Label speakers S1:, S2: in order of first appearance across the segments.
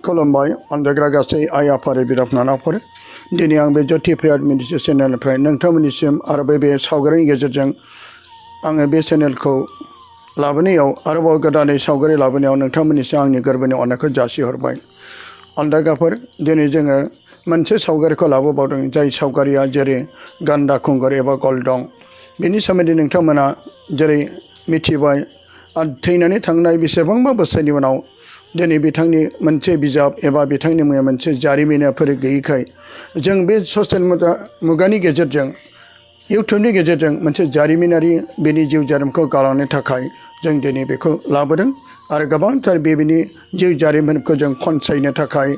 S1: खुलुमबाय अनजाग्रा गासै आइ आफारि बिदा फंबायफोर दिनै आं बे ज्योति प्रेयार मिनिस्ट्रि चेनेलनिफ्राय नोंथांमोननिसिम आरो बे सावगारिनि गेजेरजों आङो बे चेनेलखौ लाबोनायाव आरोबाव गोदानै सावगारि लाबोनायाव नोंथांमोननिसिम आंनि गोरबोनि अननायखौ जासिहरबाय अनजाग्राफोर दिनै जोङो मोनसे सावगारिखौ लाबोबावदों जाय सावगारिया जेरै गान्दा खुंगुर एबा गल्डं बेनि सोमोन्दै नोंथांमोना जेरै मिथिबाय आरो थैनानै थांनाय बेसेबांबा बोसोरनि उनाव दिनै बिथांनि मोनसे बिजाब एबा बिथांनि मुङा मोनसे जारिमिनाफोर गैयैखाय जों बे ससियेल मुगानि गेजेरजों इउटुबनि गेजेरजों मोनसे जारिमिनारि बेनि जिउ जारिमिनखौ गालांनो थाखाय जों दिनै बेखौ लाबोदों आरो गोबांथार बेनि जिउ जारिमिनखौ जों खनसायनो थाखाय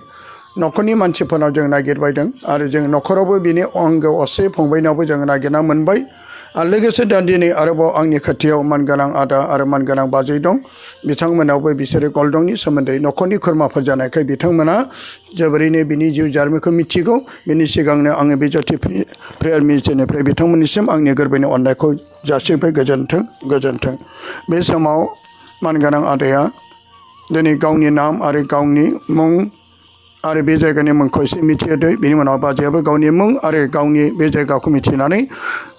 S1: न'खरनि मानसिफोरनाव जों नागिरबायदों आरो जों न'खरावबो बिनि अंगो असे फंबायनावबो जों नागिरना मोनबाय आरो लोगोसे दा दिनै आरोबाव आंनि खाथियाव मानगोनां आदा आरो मानगोनां बाजै दं बिथांमोनावबो बिसोरो गल्डंनि सोमोन्दै न'खरनि खुरमाफोर जानायखाय बिथांमोना जोबोरैनो बिनि जिउ जारिमिनखौ मिथिगौ बिनि सिगांनो आङो बे ज्योति प्रेयार मिनिस्ट्रिनिफ्राय बिथांमोननिसिम आंनि गोरबोनि अननायखौ जासिबाय गोजोन्थों बे समाव मानगोनां आदाया दिनै गावनि नाम आरो गावनि मुं आरो बे जायगानि मुंखौ एसे मिथिहोदो बिनि उनाव बाजैयाबो गावनि मुं आरो गावनि बे जायगाखौ मिथिनानै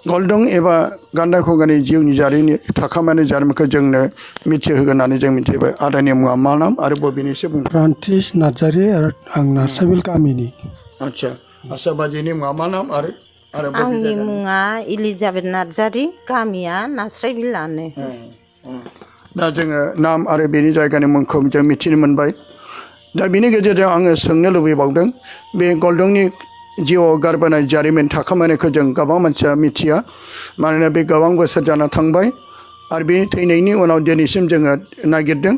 S1: गल्डं एबा गान्दा खुंगुरनि जिउनि जारिमिन थाखामानाय जारिमिनखौ जोंनो मिथिहोगोन होननानै जों मिथिबाय आदानि मुङा मा नाम आरो बबेनि एसे बुं
S2: फ्रान्सिस नार्जारि आरो आं नार्साबिल गामिनि
S1: आदसा बाजैनि मुङा मा नाम आरो
S3: आंनि मुङा इलिजाबेथ नार्जारि गामिया नास्रायबिलानो
S1: दा जोङो नाम आरो बेनि जायगानि मुंखौ जों मिथिनो मोनबाय दा बिनि गेजेरजों आङो सोंनो लुबैबावदों बे गल्डंनि जिउआव गारबोनाय जारिमिन थाखोमानायखौ जों गोबां मानसिया मिथिया मानोना बे गोबां बोसोर जाना थांबाय आरो बेनि थैनायनि उनाव दिनैसिम जोङो नागिरदों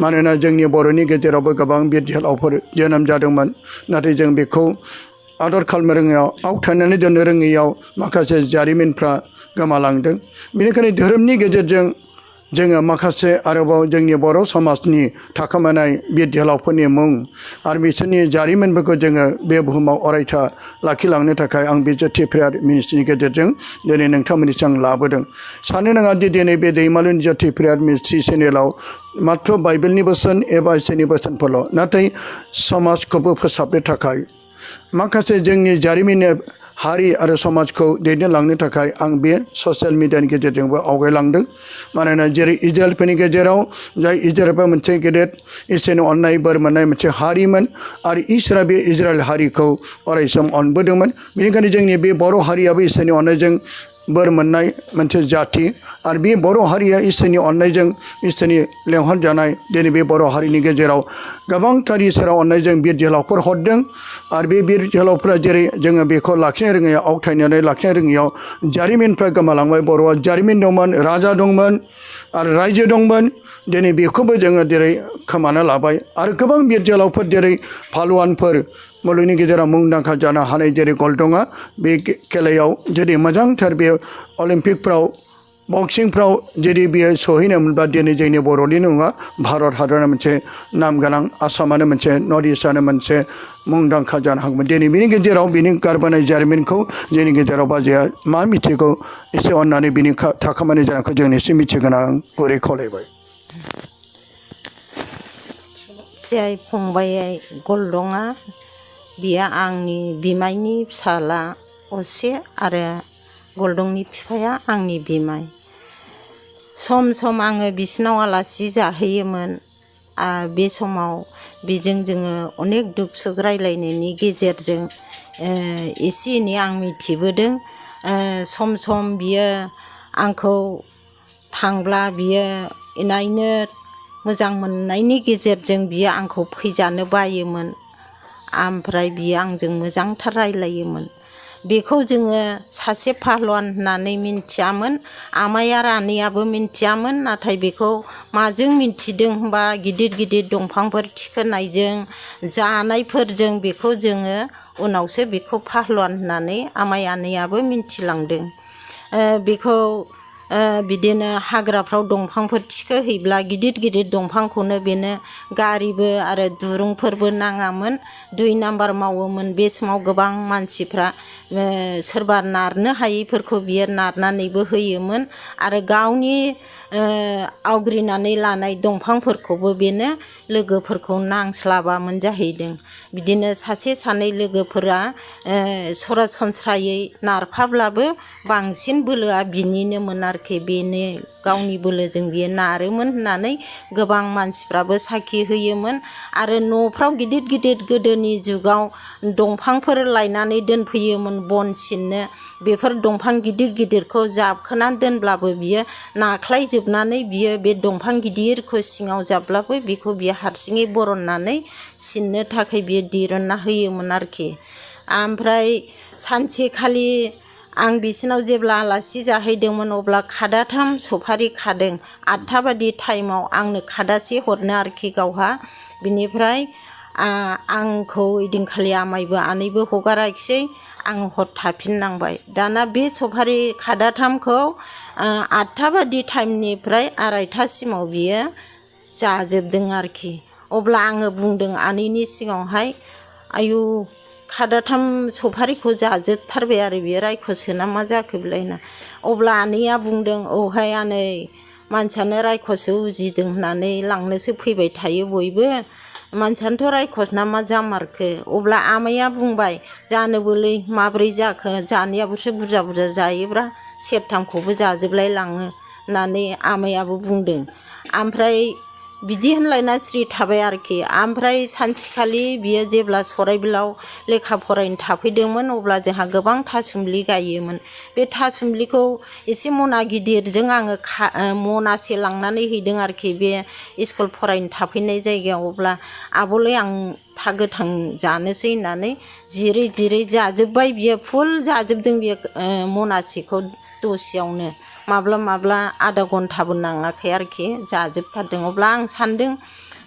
S1: मानोना जोंनि बर'नि गेजेरावबो गोबां बिर जोहोलावफोर जोनोम जादोंमोन नाथाय जों बेखौ आदर खालामनो रोङैयाव आवथायनानै दोननो रोङैयाव माखासे जारिमिनफ्रा गोमालांदों बेनिखायनो धोरोमनि गेजेरजों जोङो माखासे आरोबाव जोंनि बर' समाजनि थाखोमानाय बिर जोहोलावफोरनि मुं आरो बिसोरनि जारिमिनफोरखौ जोङो बे बुहुमाव अरायथा लाखिलांनो थाखाय आं बे ज्योति प्रेयार मिनिस्ट्रिनि गेजेरजों दिनै नोंथांमोननिसिम आं लाबोदों साननो नाङा दि दिनै बे दैमालुनि ज्योति प्रेयार मिनिस्ट्रि चेनेलाव मात्र बाइबेलनि बोसोन एबा इसोरनि बोसोनफोरल' नाथाय समाजखौबो फोसाबनो थाखाय माखासे जोंनि जारिमिन हारि आरो समाजखौ दैदेनलांनो थाखाय आं बे ससियेल मिडियानि गेजेरजोंबो आवगायलांदों मानोना जेरै इजराइलफोरनि गेजेराव जाय इजराइलआ मोनसे गेदेर इसोरनि अननाय बोर मोननाय मोनसे हारिमोन आरो इसोरा बे इजराइल हारिखौ अरायसम अनबोदोंमोन बेनिखायनो जोंनि बे बर' हारियाबो इसोरनि अननायजों बोर मोननाय मोनसे जाथि आरो बे बर' हारिया इसोरनि अननायजों इसोरनि लेंहरजानाय दिनै बे बर' हारिनि गेजेराव गोबांथार इसोरा अननायजों बिर जोहोलावफोर हरदों आरो बे बिर जोहोलावफोरा जेरै जोङो बेखौ लाखिनो रोङैयाव आवथायनानै लाखिनो रोङैयाव जारिमिनफ्रा गोमालांबाय बर'आ जारिमिन दंमोन राजा दंमोन आरो रायजो दंमोन दिनै बेखौबो जोङो जेरै खोमाना लाबाय आरो गोबां बिर जोहोलावफोर जेरै पालवानफोर मुलुगनि गेजेराव मुंदांखा जानो हानाय जेरै गल्डंआ बे खेलायाव जेरै मोजांथार बे अलिम्पिकफ्राव बक्सिंफ्राव जेरै बियो सहैनो मोनबा दिनै जोंनि बर'नि नङा भारत हादरनि मोनसे नाम गोनां आसामानो मोनसे नर्थ इस्टआनो मोनसे मुंदांखा जानो हागौमोन दिनै बिनि गेजेराव बिनि गारबोनाय जारिमिनखौ जोंनि गेजेराव बाजैया मा मिथिगौ एसे अननानै बिनि थाखोमानाय जानायखौ जों एसे मिथिगोन आं गुरै खावलायबाय
S3: जाय फंबाय गल्डंआ बियो आंनि बिमायनि फिसाला असे आरो गल्डंनि बिफाया आंनि बिमाय सम सम आङो बिसिनाव आलासि जाहैयोमोन बे समाव बेजों जोङो अनेक दुख सुख रायलायनायनि गेजेरजों एसे एनै आं मिथिबोदों सम सम बियो आंखौ थांब्ला बियो इनायनो मोजां मोननायनि गेजेरजों बियो आंखौ फैजानो बायोमोन ओमफ्राय बियो आंजों मोजांथार रायलायोमोन बेखौ जोङो सासे पाहलवान होननानै मिन्थियामोन आमाया रानियाबो मिन्थियामोन नाथाय बेखौ माजों मिन्थिदों होनबा गिदिर गिदिर दंफांफोर थिखोनायजों जानायफोरजों बेखौ जोङो उनावसो बेखौ पाहलवान होननानै आमाय आनैयाबो मिन्थिलांदों बेखौ बिदिनो हाग्राफ्राव दंफांफोर थिखोहैब्ला गिदिर गिदिर दंफांखौनो बेनो गारिबो आरो दुरुंफोरबो नाङामोन 2 नाम्बार मावोमोन बे समाव गोबां मानसिफ्रा सोरबा नारनो हायैफोरखौ बियो नारनानैबो होयोमोन आरो गावनि आवग्रिनानै लानाय दंफांफोरखौबो बेनो लोगोफोरखौ नांस्लाबामोन जाहैदों। बिदिनो सासे सानै लोगोफोरा सरासनस्रायै नारफाब्लाबो बांसिन बोलोआ बिनिनोमोन आरोखि। बेनो गावनि बोलोजों बियो नारोमोन होननानै गोबां मानसिफ्राबो साखि होयोमोन। आरो न'फ्राव गिदिर गिदिर गोदोनि जुगाव दंफांफोर लायनानै दोनफैयोमोन बन सिननो। बेफोर दंफां गिदिर गिदिरखौ जाबखोनानै दोनब्लाबो बियो नाख्लायजोबनानै बियो बे दंफां गिदिरखौ सिङाव जाब्लाबो बेखौ बियो हारसिङै बरननानै सिननो थाखाय बियो दिरुनना होयोमोन आरोखि। ओमफ्राय सानसेखालि आं बिसिनाव जेब्ला आलासि जाहैदोंमोन अब्ला खादाथाम सफारि खादों। 8टा बादि टाइमाव आंनो खादासे हरनो आरोखि गावहा। बिनिफ्राय आंखौ ओइदिनखालि आमायबो आनैबो हगाराखिसै, आं हर थाफिननांबाय। दाना बे सफारि खादाथामखौ 8टा बादि टाइमनिफ्राय 2:30सिमाव बियो जाजोबदों आरोखि। अब्ला आङो बुंदों आनैनि सिगाङावहाय, आयु खादाथाम सफारिखौ जाजोबथारबाय आरो बियो, रायखसोना मा जाखो बेलाय होनना। अब्ला आनैया बुंदों, औहाय आनै मानसियानो रायखसो उजिदों होननानै लांनोसो फैबाय थायो बयबो, मानसियानोथ' रायखस ना मा जामारखो। अब्ला आमाइया बुंबाय, जानोबोलै माब्रै जाखो, जानायाबोसो बुरजा बुरजा जायोब्रा, सेरथामखौबो जाजोबलाय लाङो होननानै आमाइयाबो बुंदों। ओमफ्राय बिदि होनलायना सिरि थाबाय आरोखि। ओमफ्राय सानसेखालि बियो जेब्ला सराइबिलाव लेखा फरायनो थाफैदोंमोन अब्ला जोंहा गोबां थासुमलि गायोमोन। बे थासुमलिखौ एसे मना गिदिरजों आङो मनासे लांनानै हैदों आरोखि बे स्कुल फरायनो थाफैनाय जायगायाव। अब्ला आब'लै आं था गोथां जानोसै होननानै जिरै जिरै जाजोब्बाय बियो, फुल जाजोबदों बियो मनासेखौ दसेयावनो। माब्ला माब्ला आधा घन्टाबो नाङाखै आरोखि, जाजोबथारदों। अब्ला आं सान्दों,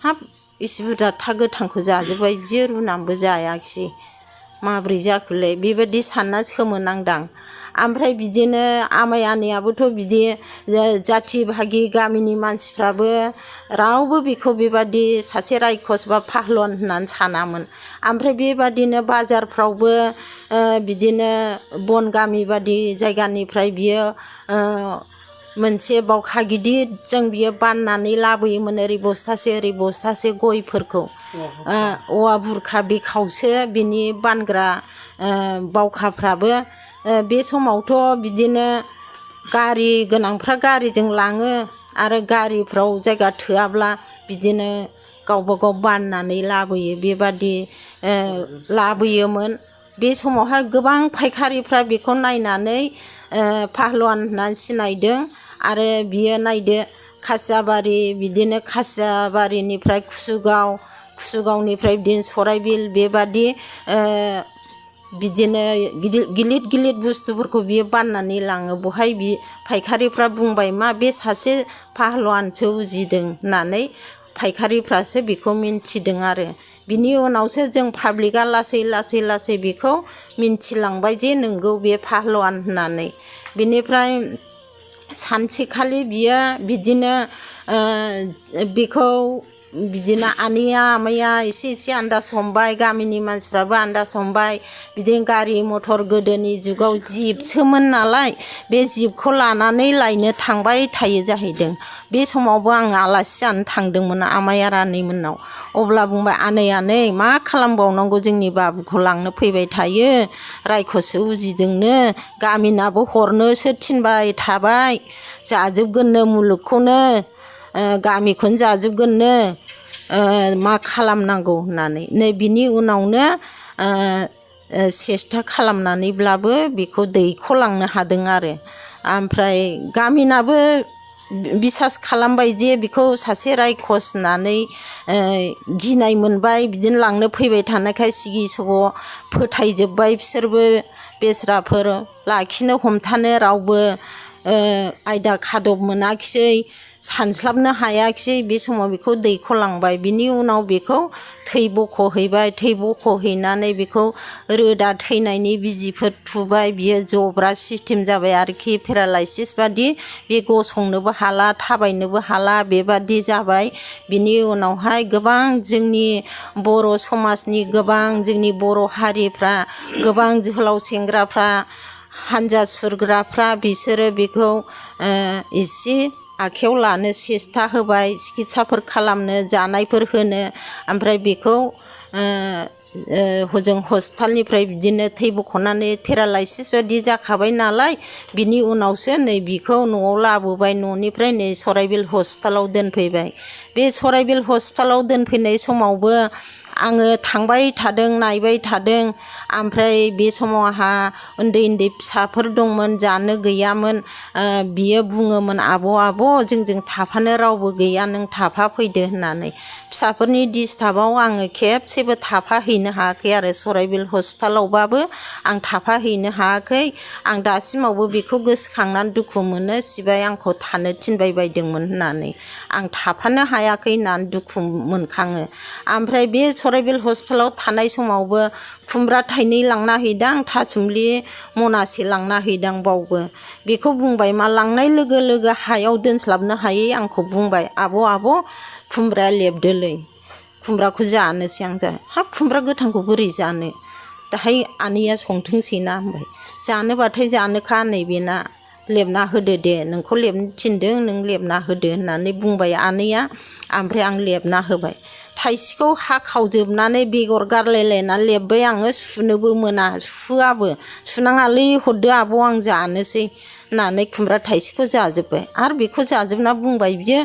S3: हाब इसे बुरजा था गोथांखौ जाजोब्बाय बियो, रुनानैबो जायाखिसै, माब्रै जाखोलै बेबायदि सानना सोमोनांदां। ओमफ्राय बिदिनो आमाइ आनैयाबोथ' बिदि जाथि भागि गामिनि मानसिफ्राबो रावबो बेखौ बेबादि सासे रायखस बा फाहलन होननानै सानामोन। ओमफ्राय बेबादिनो बाजारफ्रावबो बिदिनो बन गामि बादि जायगानिफ्राय बियो मोनसे बावखा गिदिरजों बियो बाननानै लाबोयोमोन, ओरै बस्थासे ओरै बस्थासे गयफोरखौ। औवा बुरखा बिखावसो बिनि बानग्रा बावखाफ्राबो। बे समावथ' बिदिनो गारि गोनांफ्रा गारिजों लाङो, आरो गारिफ्राव जायगा थोआब्ला बिदिनो गावबा गाव बाननानै लाबोयो, बेबादि लाबोयोमोन। बे समावहाय गोबां फायखारिफ्रा बेखौ नायनानै पाहलवान होननानै सिनायदों। आरो बियो नायदो खासियाबारि, बिदिनो खासियाबारिनिफ्राय कुसुगाव, कुसुगावनिफ्राय बिदिनो सराइबिल, बेबादि बिदिनो गिलिर गिलिर बुस्थुफोरखौ बियो बाननानै लाङो। बहाय बि फायखारिफ्रा बुंबाय, मा बे सासे पाहलवानसो उजिदों होननानै फायखारिफ्रासो बेखौ मिन्थिदों आरो। बिनि उनावसो जों पाब्लिकआ लासै लासै लासै बेखौ मिन्थिलांबाय जे नोंगौ बे पाहलवान होननानै। बिनिफ्राय सानसेखालि बियो बिदिनो बेखौ बिदिनो आनैया आमाइया एसे एसे आन्दाज हमबाय, गामिनि मानसिफ्राबो आन्दाज हमबाय। बिदिनो गारि मथर गोदोनि जुगाव जिपसोमोन नालाय, बे जिपखौ लानानै लायनो थांबाय थायो जाहैदों। बे समावबो आं आलासि जानो थांदोंमोन आमाइ आरो आनैमोननाव। अब्ला बुंबाय, आनै मा खालामबावनांगौ, जोंनि बाबुखौ लांनो फैबाय थायो, रायखसो उजिदोंनो, गामिनाबो हरनोसो थिनबाय थाबाय, जाजोबगोननो मुलुगखौनो, गामिखौनो जाजोबगोननो, मा खालामनांगौ होननानै। नै बिनि उनावनो सेस्था खालामनानैब्लाबो बेखौ दैख'लांनो हादों आरो। ओमफ्राय गामिनाबो बिसास खालामबाय जे बेखौ सासे रायखस होननानै गिनाय मोनबाय, बिदिनो लांनो फैबाय थानायखाय सिगि सग' फोथायजोब्बाय बिसोरबो। बेस्राफोर लाखिनो हमथानो रावबो आयदा खादब मोनाखिसै, सानस्लाबनो हायाखिसै। बे समाव बेखौ दैख'लांबाय। बिनि उनाव बेखौ थै बख'हैबाय, थै बख'हैनानै बेखौ रोदा थैनायनि बिजिफोर थुबाय। बियो जब्रा सिस्टेम जाबाय आरोखि, पेरालाइसिस बादि, बे गसंनोबो हाला, थाबायनोबो हाला, बेबादि जाबाय। बिनि उनावहाय गोबां जोंनि बर' समाजनि, गोबां जोंनि बर' हारिफ्रा, गोबां जोहोलाव सेंग्राफ्रा, हानजा सुरग्राफ्रा, बिसोरो बेखौ एसे आखायाव लानो सेस्था होबाय सिकित्साफोर खालामनो जानायफोर होनो ओमफ्राय बेखौ हजों हस्पिटालनिफ्राय बिदिनो थै बख'नानै पेरालाइसिस बायदि जाखाबाय नालाय बिनि उनावसो नै बिखौ न'आव लाबोबाय न'निफ्राय नै सराइबिल हस्पिटालाव दोनफैबाय बे सराइबिल हस्पिटालाव दोनफैनाय समावबो आङो थांबाय थादों नायबाय थादों ओमफ्राय बे समाव आंहा उन्दै उन्दै फिसाफोर दंमोन जानो गैयामोन बियो बुङोमोन आब' जोंजों थाफानो रावबो गैया नों थाफाफैदो होननानै फिसाफोरनि डिस्टार्बाव आङो खेबसेबो थाफाहैनो हायाखै आरो सराइबिल हस्पिटालावबाबो आं थाफाहैनो हायाखै आं दासिमावबो बेखौ गोसोखांनानै दुखु मोनो सिबाय आंखौ थानो थिनबाय बायदोंमोन होननानै आं थाफानो हायाखै होननानै दुखु मोनखाङो ओमफ्राय बे सराइबिल हस्पिटालाव थानाय समावबो खुमब्रा थाइनै लांना हैदां थासुमलि मनासे लांना हैदां बावबो बेखौ बुंबाय मा लांनाय लोगो लोगो हायाव दोनस्लाबनो हायै आंखौ बुंबाय आब' खुमब्राया लेबदोलै खुमब्राखौ जानोसै आं हाब खुमब्रा गोथांखौ बोरै जानो दाहाय आनैया संथोंसै ना होनबाय जानोबाथाय जानोखा नैबेना लेबना होदो दे नोंखौ लेबनो थिनदों नों लेबना होदो होननानै बुंबाय आनैया ओमफ्राय आं लेबना होबाय थाइसेखौ हाखावजोबनानै बेगर गारलायलायनानै लेबबाय आङो सुनोबो मोना सुहोआबो सुनाङालै हरदो आब' आं जानोसै होननानै खुमब्रा थाइसेखौ जाजोब्बाय आरो बेखौ जाजोबना बुंबाय बियो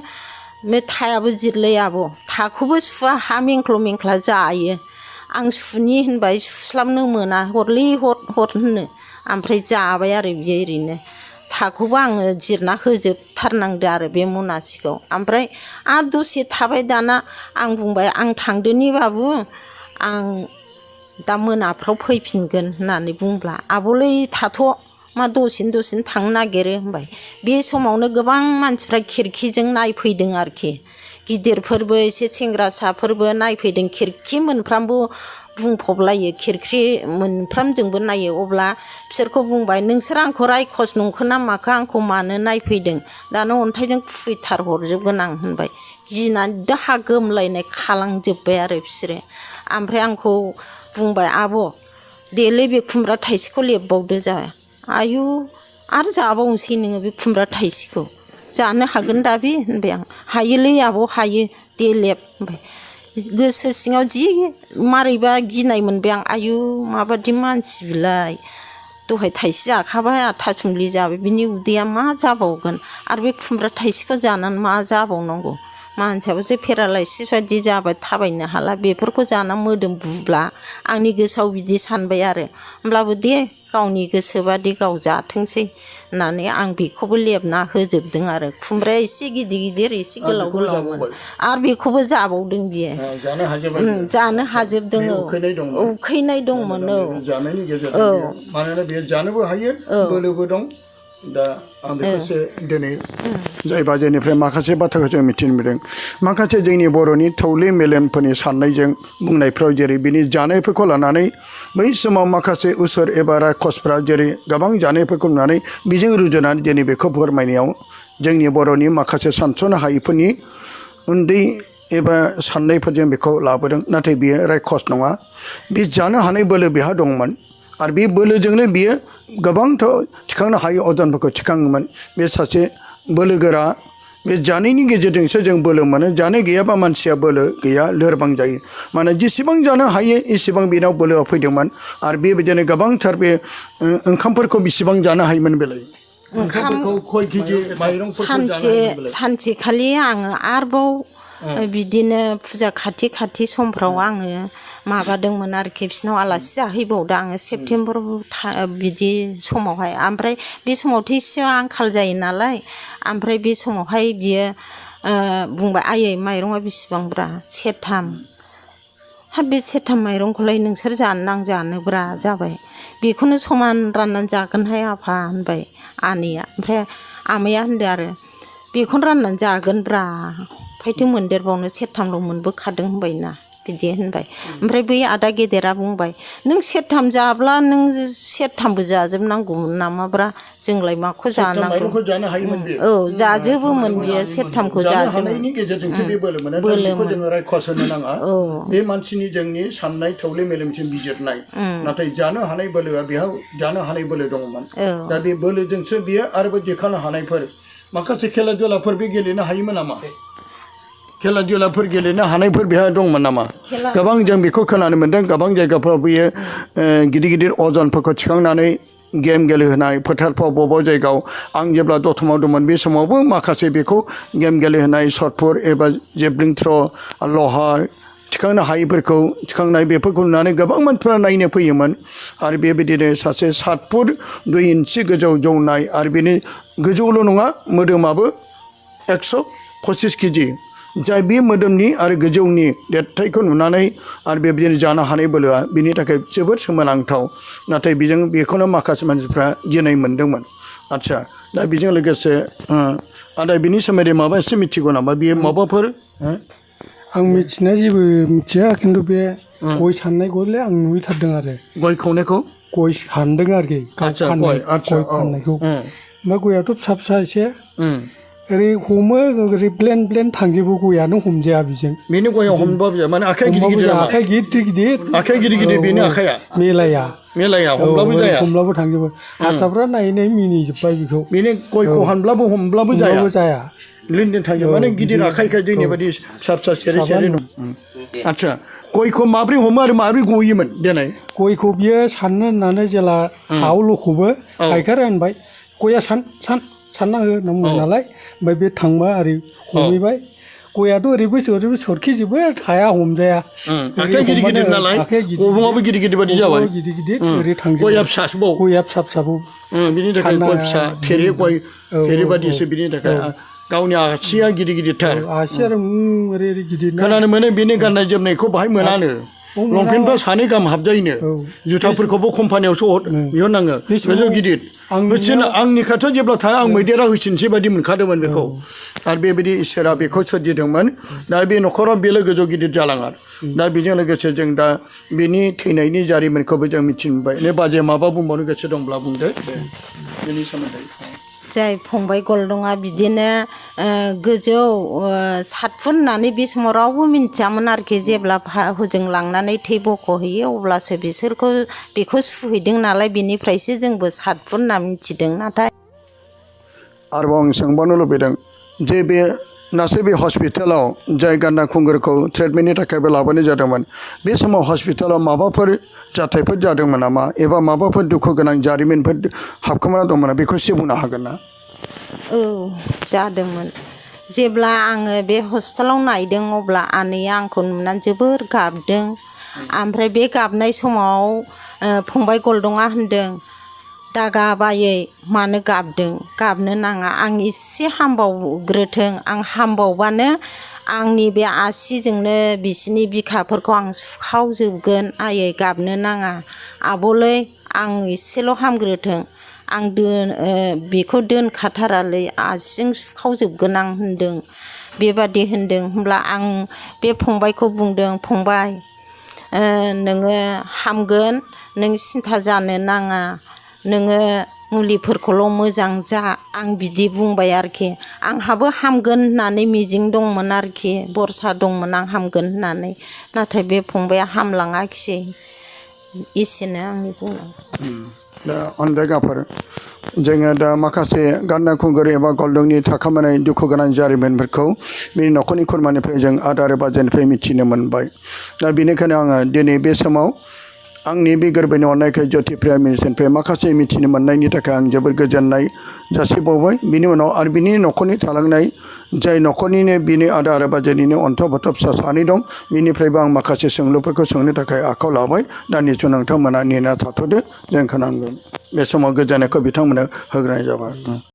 S3: थायाबो जिरलै आब' थाखौबो सुवा हा मेंख्ल' मेंख्ला जायो आं सुनि होनबाय सुस्लाबनो मोना हरलै हर होनो ओमफ्राय जाबाय आरो बियो ओरैनो थाखौबो आङो जिरना होजोबथारनांदो आरो बे मनासेखौ ओमफ्राय आरो दसे थाबाय दाना आं बुंबाय आं थांदोनि बाबु आं दा मोनाफ्राव फैफिनगोन होननानै बुंब्ला आब'लै थाथ' मा दसेनो थांनो नागिरो होनबाय बे समावनो गोबां मानसिफ्रा खिरखिजों नायफैदों आरोखि गिदिरफोरबो एसे सेंग्रासाफोरबो नायफैदों खिरखि मोनफ्रामबो बुंफबलायो खिरखि मोनफ्रामजोंबो नायो अब्ला बिसोरखौ बुंबाय नोंसोर आंखौ रायखस नंखो ना माखो आंखौ मानो नायफैदों दानो अन्थाइजों खुबैथार हरजोबगोन आं होनबाय गिनानै दाहा गोमलायनाय खालांजोब्बाय आरो बिसोरो ओमफ्राय आंखौ बुंबाय आब' देलै बे खुमब्रा थाइसेखौ लेबबावदो जा आयु आरो जाबावनोसै नोङो बे खुमब्रा थाइसेखौ जानो हागोन दा बे होनबाय आं हायोलै आब' हायो दे लेब होनबाय गोसो सिङाव जि मारैबा गिनाय मोनबाय आं आयु माबादि मानसि बिलाय दहाय थाइसे जाखाबाय आरो थासुमलि जाबाय बिनि उदैया मा जाबावगोन आरो बे खुमब्रा थाइसेखौ जानानै मा जाबावनांगौ मानसियाबोसो पेरालाइसिस बायदि जाबाय थाबायनो हाला बेफोरखौ जाना मोदोम बुब्ला आंनि गोसोआव बिदि सानबाय आरो होमब्लाबो दे गावनि गोसोबादि गाव जाथोंसै होननानै आं बेखौबो लेबना होजोबदों आरो खुमब्राया एसे गिदिर एसे गोलावमोन आरो बेखौबो जाबावदों बियो जानो हाजोबदों उखैनाय दंमोन
S1: जानायनि गेजेरजों मानोना बेयो जानोबो हायो बोलोबो दं दा आं बेखौसो दिनै जाय बाजेनिफ्राय माखासे बाथ्राखौ जों मिथिनो मोनदों माखासे जोंनि बर'नि थौले मेलेमफोरनि साननायजों बुंनायफ्राव जेरै बिनि जानायफोरखौ लानानै बै समाव माखासे उसुर एबा रायखसफ्रा जेरै गोबां जानायफोरखौ नुनानै बेजों रुजुनानै दिनै बेखौ फोरमायनायाव जोंनि बर'नि माखासे सानस'नो हायैफोरनि उन्दै एबा साननायफोरजों बेखौ लाबोदों नाथाय बियो रायखस नङा बे जानो हानाय बोलो बेहा दंमोन आरो बे बोलोजोंनो बियो गोबांथ' थिखांनो हायै अजनफोरखौ थिखाङोमोन बे सासे बोलोगोरा बे जानायनि गेजेरजोंसो जों बोलो मोनो जानाय गैयाबा मानसिया बोलो गैया लोरबां जायो माने जेसेबां जानो हायो एसेबां बेनाव बोलोआ फैदोंमोन आरो बेबायदिनो गोबांथार बे ओंखामफोरखौ बेसेबां जानो हायोमोन बेलाय ओंखामफोरखौ खय केजि माइरंफोरखौ
S3: सानसेखालि आङो आरोबाव बिदिनो फुजा खाथि समफ्राव आङो माबादोंमोन आरोखि बिसिनाव आलासि जाहैबावदों आङो सेप्तेम्बर बिदि समावहाय ओमफ्राय बे समावथ' एसे आंखाल जायो नालाय ओमफ्राय बे समावहाय बियो बुंबाय आयै माइरङा बेसेबांब्रा सेरथाम हाब बे सेरथाम माइरंखौलाय नोंसोर जानो आं जानोब्रा जाबाय बेखौनो समान राननानै जागोनहाय आफा होनबाय आनैया ओमफ्राय आमाया होनदो आरो बेखौनो राननानै जागोनब्रा ओमफ्रायथ' मोनदेरबावनो सेरथामल' मोनबोखादों होनबायना बिदि होनबाय ओमफ्राय बै आदा गेदेरा बुंबाय नों सेरथाम जाब्ला नों सेरथामबो जाजोबनांगौमोन नामाब्रा जोंलाय माखौ जानांगौ औ जाजोबोमोन बियो सेरथामखौ
S1: जाजोबनायनि गेजेरजोंसो बे बोलो मोनो बेखौ जोङो रायखस होनो नाङा बे मानसिनि जोंनि साननाय थौले मेलेमसिम बिजिरनाय नाथाय जानो हानाय बोलोआ बेहा जानो हानाय बोलो दंमोन दा बे बोलोजोंसो बियो आरोबाव दिखांनो हानायफोर माखासे खेला दुलाफोर बे गेलेनो हायोमोन नामा खेला दुलाफोर गेलेनो हानायफोर बेहा दंमोन नामा गोबां जों बेखौ खोनानो मोन्दों गोबां जायगाफ्राव बियो गिदिर गिदिर अजनफोरखौ थिखांनानै गेम गेलेहोनाय फोथारफ्राव बबेबा जायगायाव आं जेब्ला दतमाव दंमोन बे समावबो माखासे बेखौ गेम गेलेहोनाय शटपुट एबा जेभलिन थ्र' लहा थिखांनो हायैफोरखौ थिखांनाय बेफोरखौ नुनानै गोबां मानसिफ्रा नायनो फैयोमोन आरो बेबायदिनो सासे 7 फुट 2 इन्सि गोजौ जौनाय आरो बेनि गोजौल' नङा मोदोमाबो 125 केजि जाय बे मोदोमनि आरो गोजौनि देरथायखौ नुनानै आरो बेबायदिनो जानो हानाय बोलोआ बिनि थाखाय जोबोद सोमोनांथाव नाथाय बेखौनो माखासे मानसिफ्रा गिनाय मोन्दोंमोन आदसा दा बेजों लोगोसे आदा बिनि सोमोन्दै माबा एसे मिथिगौ नामा बेयो माबाफोर
S2: आं मिथिनाय जेबो मिथिया खिन्थु बे गय साननायखौलाय आं नुहैथारदों आरो
S1: गय खावनायखौ
S2: गय सानदों आरोखि
S1: आदसा
S2: गय
S1: आदसा
S2: फाननायखौ ओमफ्राय गयाथ' फिसा फिसा एसे ओरै हमो ओरै प्लेन थांजोबो गयानो हमजाया बेजों
S1: बेनि गयाव हमबाबो जाया माने आखाइ गिदिर गिदिर
S2: आखाइ गिदिर
S1: आखाइ गिदिर गिदिर बेनि आखाइया
S2: मेलाया
S1: हमब्लाबो जाया
S2: हमब्लाबो थांजोबो हारसाफ्रा नायै मिनिजोब्बाय बेखौ
S1: बेनि गयखौ हमब्लाबो जाया लिन्डन थांजोब माने गिदिर आखाइखाय जोंनि बायदि फिसा फिसा सेरे सेरे दं आदसा गयखौ माब्रै हमो आरो माब्रै गयोमोन देनाय
S2: गयखौ बियो साननो होननानै जेला हायाव लखबो गायखेर होनबाय गया सानना हो होनना नालाय ओमफ्राय बे थांबा ओरै हमहैबाय गयाथ' ओरैबो सरखिजोबो हाया हमजाया
S1: आखाइ गिदिर गिदिर नालाय गब्लङाबो गिदिर गिदिर बायदि जाबाय
S2: गिदिर ओरै थांजोबो
S1: गया फिसासोबाव
S2: गया फिसाबाव
S1: बिनि थाखाय गय फिसा फेरे बायदिसो बिनि थाखाय गावनि आसिया गिदिर गिदिरथार
S2: आसिया ओरै गिदिर
S1: खोनानो मोनो बेनि गाननाय जोमनायखौ बाहाय मोनानो लंपेन्टफ्रा 2 गाहाम हाबजायोनो जुथाफोरखौबो कम्पानियावसो बिहरनाङो गोजौ गिदिर आंनिखाथ' जेब्ला थाङो आं मैदेरा होसिनसै बायदि मोनखादोंमोन बेखौ आरो बेबायदि इसोरा बेखौ सोरजिदोंमोन दा बे न'खराव बेल' गोजौ गिदिर जालाङा दा बेजों लोगोसे जों दा बेनि थैनायनि जारिमिनखौबो जों मिथिनो मोनबाय बाजै माबा बुंबावनो गोसो दंब्ला बुंदो बेनि सोमोन्दै
S3: जाय फंबाय गलदङा बिदिनो गोजौ 7 फुट होननानै बे समाव रावबो मिन्थियामोन आरोखि जेब्ला हजों लांनानै थै बख'हैयो अब्लासो बेखौ सुहैदों नालाय बेनिफ्रायसो जोंबो 7 फुट होनना मिथिदों नाथाय
S1: आरोबाव आं सोंबावनो लुबैदों जे बे नासै बे हस्पिटालाव जाय गान्दा खुंगुरखौ ट्रिटमेन्टनि थाखायबो लाबोनाय जादोंमोन बे समाव हस्पिटालाव माबाफोर जाथायफोर जादोंमोन नामा एबा माबाफोर दुखु गोनां जारिमिनफोर हाबखोमाना दंमोन बेखौ एसे बुंनो हागोन ना
S3: औ जादोंमोन जेब्ला आङो बे हस्पिटालाव नायदों अब्ला आनैया आंखौ नुनानै जोबोर गाबदों ओमफ्राय बे गाबनाय समाव फंबाय गलदङा होनदों दा गाबायै मानो गाबदों गाबनो नाङा आं एसे हामबावग्रोथों आं हामबावबानो आंनि बे आसिजोंनो बिसिनि बिखाफोरखौ आं सुखावजोबगोन आयै गाबनो नाङा आब'लै आं एसेल' हामग्रोथों आं बेखौ दोनखाथारालै आसिजों सुखावजोबगोन आं होनदों बेबादि होनदों होमब्ला आं बे फंबायखौ बुंदों फंबाय नोङो हामगोन नों सिन्था जानो नाङा नोङो मुलिफोरखौल' मोजां जा आं बिदि बुंबाय आरोखि आंहाबो हामगोन होननानै मिजिं दंमोन आरोखि भरसा दंमोन आं हामगोन होननानै नाथाय बे फंबाया हामलाङाखिसै एसेनो आंनि बुंनांगौ
S1: दा अनजायगाफोर जोङो दा माखासे गान्दा खुंगुर एबा गलदंनि थाखोमानाय दुखु गोनां जारिमिनफोरखौ बिनि न'खरनि खुरमानिफ्राय जों आदा आरो बाजैनिफ्राय मिथिनो मोनबाय दा बेनिखायनो आङो दिनै बे समाव आंनि बे गोरबोनि अननायखौ ज्योति प्राइम मिनिस्टारनिफ्राय माखासे मिथिनो मोननायनि थाखाय आं जोबोर गोजोननाय जासिबावबाय बिनि उनाव आरो बिनि न'खरनि थालांनाय जाय न'खरनिनो बिनि आदा आरो बाजैनिनो अन्थाव बाथाव फिसा 2 दं बिनिफ्रायबो आं माखासे सोंलुफोरखौ सोंनो थाखाय आखायाव लाबाय दा निसय नोंथांमोना नेना थाथ'दो जों खोनांगोन बे समाव गोजोननायखौ बिथांमोननो होग्रोनाय जाबाय